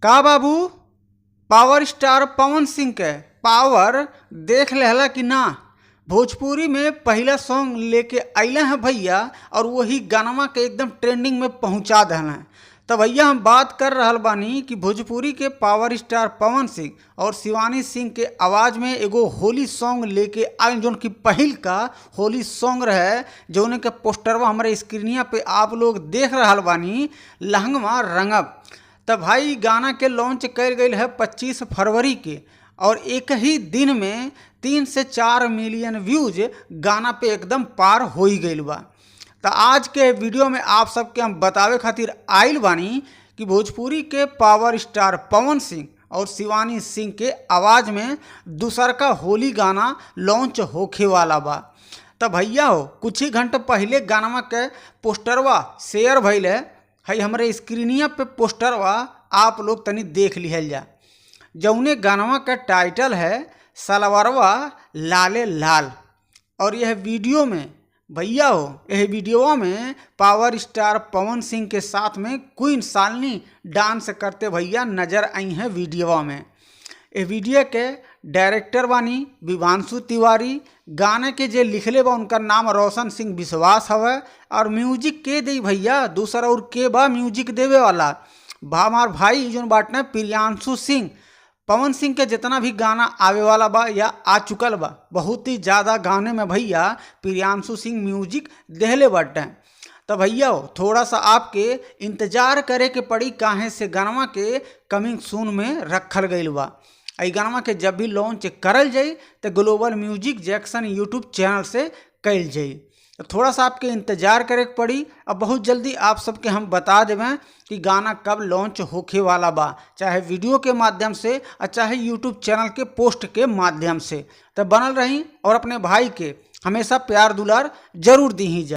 का बाबू power star Pawan Singh के पावर देख लेहला कि ना। भोजपुरी में पहिला सॉन्ग लेके अइले हैं भैया और वही गानवा के एकदम ट्रेंडिंग में पहुंचा देहले हैं। तो भैया हम बात कर रहल बानी कि भोजपुरी के पावर स्टार पवन सिंह और शिवानी सिंह के आवाज़ में एगो होली सॉन्ग लेके आयल, जौन कि पहिल का होली सॉन्ग रहे, जौन के पोस्टरवा हमारे स्क्रीनिया पे आप लोग देख रहल बानी, लहंगवा रंगब। तो भाई गाना के लॉन्च कल गई है 25 फरवरी के और एक ही दिन में 3 से 4 मिलियन व्यूज गाना पे एकदम पार हो ही गई बा। तो आज के वीडियो में आप सबके हम बतावे खातिर आइल बानी कि भोजपुरी के पावर स्टार पवन सिंह और शिवानी सिंह के आवाज़ में दूसर का होली गाना लॉन्च होखे वाला बा। तो भैया हो कुछ ही घंटे पहले गाना के पोस्टरवा शेयर भइल है, हमारे स्क्रीनिया पे पोस्टरवा आप लोग तनी देख लिहल जा। जौने गानवा का टाइटल है सलवारवा लाले लाल। और यह वीडियो में भैया हो, यह वीडियो में पावर स्टार पवन सिंह के साथ में क्वीन शालिनी डांस करते भैया नजर आई हैं वीडियो में। यह वीडियो के डायरेक्टर बानी विभांशु तिवारी, गाने के जे लिखले बा उनका नाम रोशन सिंह विश्वास हवे और म्यूजिक के दे भैया दूसरा और के बा म्यूजिक देवे वाला बा हमार भाई जोन बाटने प्रियांशु सिंह। पवन सिंह के जितना भी गाना आवे वाला बा या आ चुकल बा, बहुत ही ज़्यादा गाने में भैया प्रियांशु सिंह म्यूजिक देहले बाटे। तो भैया हो थोड़ा सा आपके इंतज़ार करे के पड़ी, काहे से गानवा के कमिंग सून में रखल गईल बा। ई गानवा के जब भी लॉन्च करल जाई तो global music Jackson YouTube channel से कल जाई। तो थोड़ा सा आपके इंतज़ार करे के पड़ी। अब बहुत जल्दी आप सबके हम बता देवें कि गाना कब लॉन्च होखे वाला बा, चाहे वीडियो के माध्यम से और चाहे यूट्यूब चैनल के पोस्ट के माध्यम से। तो बनल रही और अपने भाई के हमेशा प्यार दुलार जरूर दी ही जा।